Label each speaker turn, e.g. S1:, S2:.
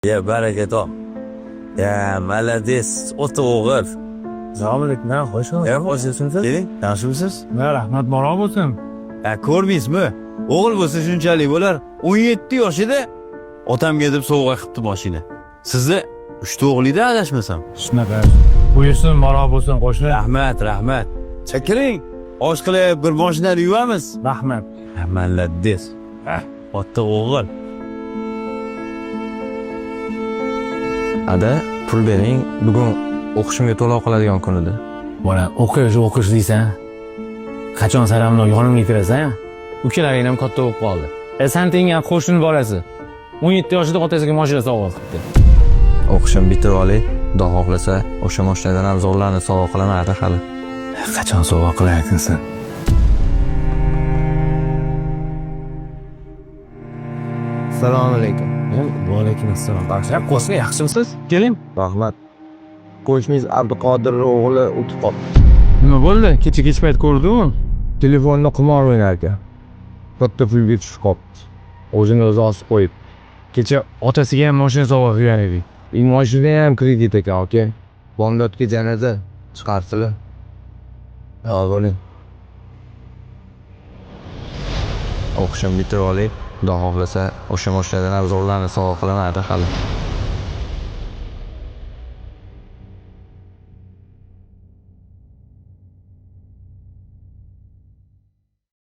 S1: Ya baraka top. Ya молодец, ota o'g'il.
S2: Assalomu alaykum. Xo'sh.
S1: Ya xo'sh, keling, yaxshimisiz?
S2: Rahmat, balo bo'lsin.
S1: Ha, ko'rmaysizmi? O'g'il bo'lsa shunchalik bo'lar. 17 yoshida otamga deb sovg'a qilibdi mashina. Sizni 3 ta o'g'lida adashmasam.
S2: Shunaqa. Buyursin, balo bo'lsin, qo'shni.
S1: Rahmat, rahmat. Kiring. Osh qilib bir mashinani yuvamiz.
S2: Rahmat.
S1: Ha, молодец. Ota o'g'il.
S3: Ada, pul bering. Bugun o'qishimga to'lov qiladigan kun edi.
S2: Bola, o'qish, o'qish deysan. Qachon saramni yonimga kirasan? Ukalaring ham katta bo'lib qoldi. San tengan qo'shni bolasi. 17 yoshida otasiga mashina sovg'a qilibdi.
S3: O'qishim bitirib olay, Xudo xohlasa, o'sha mashinadan ham zo'rlarni sovg'a qilaman ada hali.
S2: Qachon sovg'a qilarkansan?
S4: Assalomu alaykum.
S2: Va alaykum assalom. Qo'shni yaxshimisiz? Keling.
S4: Rahmat. Qo'shningiz Abduqodir o'g'li o'tib qoldi.
S2: Nima bo'ldi? Kecha kech payt ko'rdim.
S4: Telefonda qimor o'ynar ekan. Katta pulga tushib qolibdi. O'zini o'zi osib qo'yib.
S2: Kecha otasiga ham mashina sovg'a qilgan edik.
S4: Mashina ham kredit ekan, aka. Bomdodga janaza chiqarsilar. Sog' bo'ling.
S3: O'qishim bitirib olay, Xudo xohlasa, o'sha mashinadan ham zo'rlarni sovg'a qilaman ada hali.